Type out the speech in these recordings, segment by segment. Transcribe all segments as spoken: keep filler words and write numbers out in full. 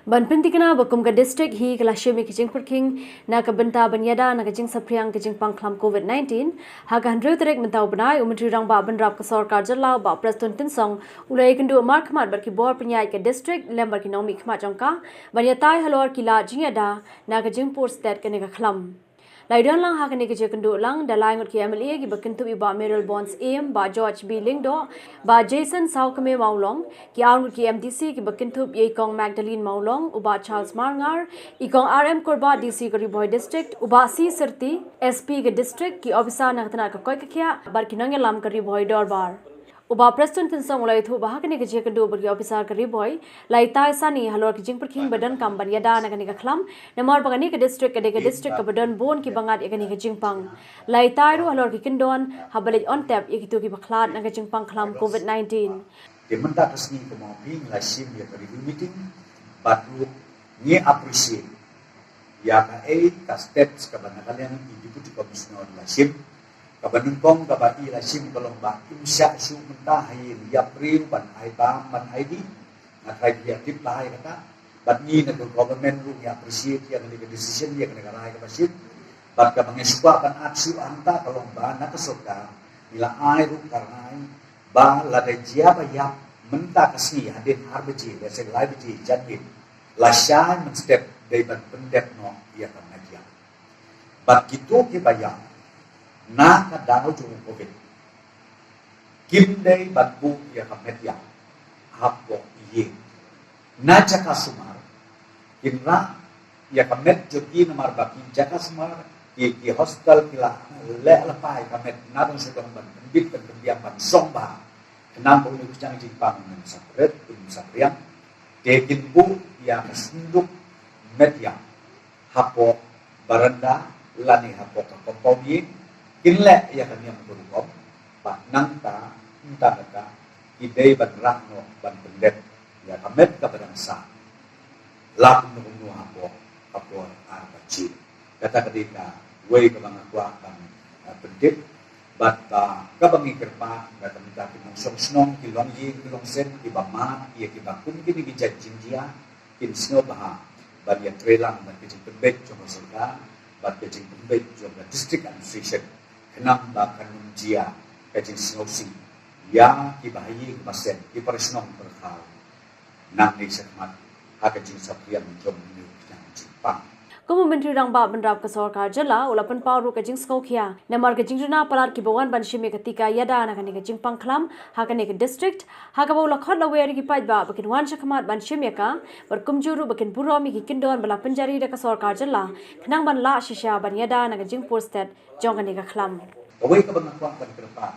Ban pyntikna ba kum ka district hi ka la shim ïa ka jingpyrkhing na ka bynta ban ïada na ka jingsaphriang ka jingpang khlam covid nineteen, ha ka hynriew tarik mynta u bnai, u Myntri Rangbah Bynrap ka Sorkar Jylla, u Bah Prestone Tynsong, u la ïakynduh markhmat bad ki bor pynïaid ka district lem bad ki nongmihkhmat jong ka ban ïatai halor ki lad jingïada na ka jingpur stet kane ka khlam. La ïadon lang ha kane ka jingïakynduh lang da lai ngut ki M L A kiba kynthup ïa u Bah Mayralborn Syiem, Bah George B Lyngdoh, Bah Jason Sawkmie Mawlong, ki ar ngut ki M D C kiba kynthup ïa i Kong Magdalene Mawlong, u Bah Charles Marngar, i Kong R M Kurbah, D C ka Ri Bhoi District, u Bah C Syrti, S P ka district, ki ophisar na ka tnat ka koit ka khiah bad ki nongïalam ka Ri Bhoi Dorbar. U Bah Prestone Tynsong u la ïathuh ba ha kane ka jingïakynduh bad ki ophisar ka Ri Bhoi, la ïatai sani halor ka jingpyrkhing ba donkam ban ïada na kane ka khlam, namar ba kane ka district ka dei ka district kaba don bun kiba ngat ïa kane ka jingpang. La ïatai ruh halor ki kyndon haba leit on tep ïa kito kiba khlad na ka jingpang khlam covid nineteen. Te mynta ka sngi, kumba phi la shim ïa ka review meeting, bad ruh ngi appreciate ïa kaei ka steps kaba na ka liang i Deputy Commissioner la shim. Kaba nyngkong kaba i la shim ka long ba im shah shuh mynta ha ïing ïa briew ban ai bam ban ai dih. Nga tharai phi ïa tip bha ïa kata. Bad ngi na ka government ruh ngi appreciate ïa kane ka decision, ïa kane ka rai kaba shim. Bad kaba ngi shu kwah ban add shuh hangta ka long ba na ka sorkar ngi la ai ruh ka rai ba lada jia ba ïap mynta ka sngi hadien ar baje, lehse lai baje janmiet, lashai mynstep dei ban pyndep noh ïa ka met ïap. Bad kito kiba ïap na ka daw jong u covid kim dei ban buh ïa ka met ïap hapoh ïing. Na jaka sumar kin rah ïa ka met jong ki, namar ba ki jaka sumar, ki, ki hostel ki la leh lypa ïa ka met na dong sha dong ban pynbit ban pynbiang ban song bha, khnang ba une u khñiang jingpang un ym saphriang, un ym saphriang. Te kin buh ïa ka synduk met ïap hapoh baranda lane hapoh ka compound ïing, kin leh ïa ka niam ka rukom, bad nangta, mynta kata, ki dei ban rah noh ban pyndep ïa ka met kaba dang sah la kumno kumno hapoh, hapoh ar baje. Kata ka dei kawei kaba nga kwah ban, eh, pyntip. Bad, ah, kaba ngi kyrpad ba ka mynta ki nongshong shnong, ki longïing ki longsem, kiba mad ïa kiba kum kine ki jait jingjia, kin sngewbha ban ïatreilang bad ka jingpynbeit jong ka sorkar bad ka jingpynbeit jong ka District Administration, khnang ba kan ym jia ka jingsngewsih ïa kiba ha ïing ba sem, ki para shnong para khaw nangne shakhmat ha ka jingsaphriang jong une u khñiang jingpang. Kum u Myntri Rangbah Bynrap ka Sorkar Jylla, u la pynpaw ruh ka jingsngewkhia namar ka jingduna palat kiba wan ban shim ïa ka tika ïada na kane ka jingpang khlam ha kane ka district, ha kaba u la khot lawyer ïa ki paidbah ba kin wan shakhmat ban shim ïa ka, bad kumjuh ruh ba kin burom ïa ki kyndon ba la pynjari da ka Sorkar Jylla, khnang ban lah shisha ban ïada na ka jingpur stet jong kane ka khlam. Kawei kaba nga kwah ban kyrpad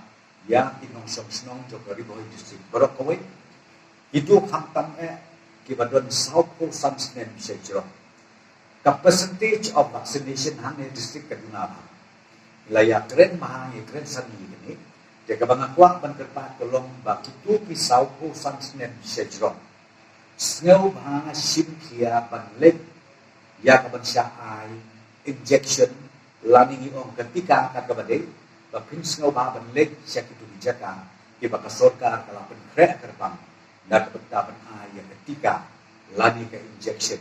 ïa ki nongshong shnong jong ka Ri Bhoi District baroh kawei, kito khamtam eh kiba don sawphew san snem shajrong. Ka percentage of vaccination hangne district ka duna bha. La ïakren bha, ïakren sani ïa kane. Te kaba nga kwah ban kyrpad ka long ba kito ki sawphew san snem shajrong, sngewbha shim khia ban leit ïa ka ban shah ai injection lane ngi ong ka tika kat kaba dei, ba phin sngewbha ban leit sha kito ki jaka kiba ka sorkar ka la pynkhreh kyrpang na ka bynta ban ai ïa ka tika lane ka injection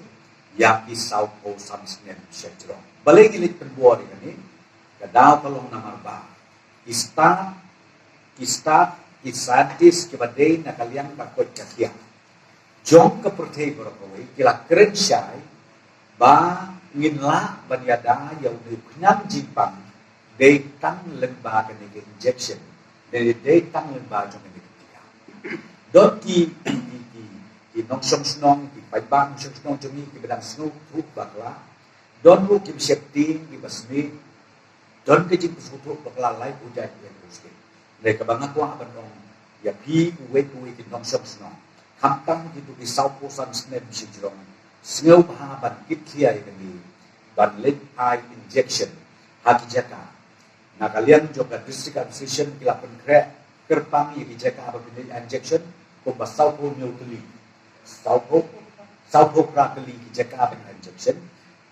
ïa ki sawphew san snem shajrong. Balei ngi leit pynbor ïa kane? Ka daw ka long namar ba ki staff, ki staff, ki scientist kiba dei na ka liang ka koit ka khiah jong ka pyrthei baroh kawei ki la kren shai ba ngin lah ban ïada ïa une u khñiang jingpang dei tang lyngba kane ka injection, dei, dei tang lyngba jong kane ka tika. Don ki, ki, ki, ki, ki nongshong shnong, ki paidbah nongshong shnong jong ngi kiba dang sngewthuh bakla. Don ruh kiba sheptieng, kiba snieh. Don ka jingpynsngewthuh bakla laiphew jait laiphew sien. Hynrei kaba nga kwah ban ong ïa phi uwei pa uwei ki nongshong shnong, khamtam kito ki sawphew san snem shajrong, sngewbha ban kit khia ïa kane ban leit ai injection ha ki jaka. Na ka liang jong ka District Administration ki la pynkhreh kyrpang ïa ki jaka ba phin leit ai injection kumba sawphew hynñiew tylli, sawphew, sawphew phra tylli ki jaka ban ai injection.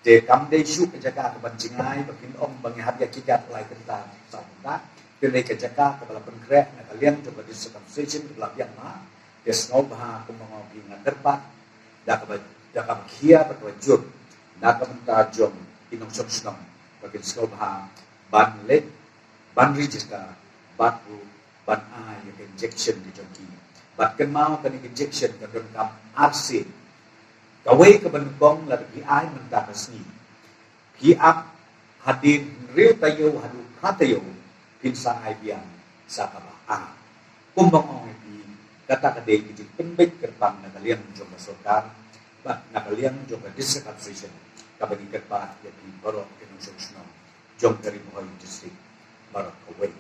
Te kam dei shuh ka jaka ka ban jngai ba kin ong ba ngi hap ïa ki jaka lai kynta saw kynta. Te dei ka jaka kaba la pynkhreh na ka liang jong ka District Administration kaba la biang bha. Te sngewbha kumba nga ong ïa phi, nga kyrpad da kaba da kaba khia bad kaba jur na ka bynta jong ki nongshong shnong ba kin sngewbha ban leit ban register bad ruh ban ai ïa ka injection ka jong ki. Bad kynmaw kane ka injection ka donkam ar sien. Kawei kaba nyngkong lada phi ai mynta ka sngi, phi ap hadien hynriew taïew haduh phra taïew phin sa ai biang sa kaba ar. Kumba ong ïa phi, kata ka dei ka jingpynbeit kyrpang na ka liang jong ka sorkar bad na ka liang jong ka District Administration kaba ngi kyrpad ïa phi baroh ki nongshong shnong jong ka Ri Bhoi District baroh kawei.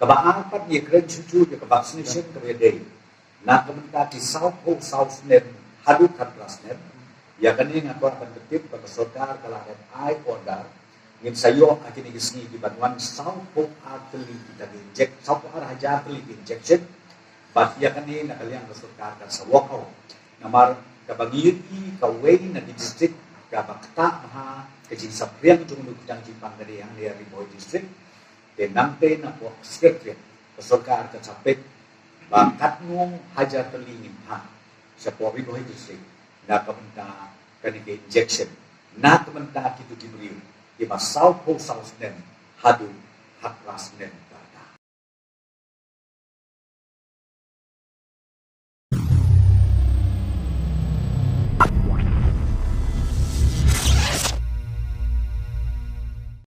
Kaba ar pat, ngi kren shuh shuh ïa ka vaccination kaba ïadei na ka bynta ki sawphew saw snem haduh khatphra snem. Ïa kane nga kwah ban pyntip ba ka sorkar ka la dep ai order, ngin sa ïoh ha kine ki sngi ki ban wan sawphew ar tylli kita ki injek, sawphew ar hajar tylli ki injection. Bad ïa kane na ka liang ka sorkar kan sa work out. Namar kaba ngi ïohi kawei na ki district kaba ktah bha ka jingsaphriang jong u nongkyndong jingpang ka dei hangne ha Ri Bhoi District. Te nangta na pdeng Secretariat ka sorkar kan sa peit ba katno hajar tylli ngin phah shapoh Ri Bhoi District na ka bynta kane ka injection na ka bynta kito ki briew kiba sawphew saw snem haduh khatphra snem.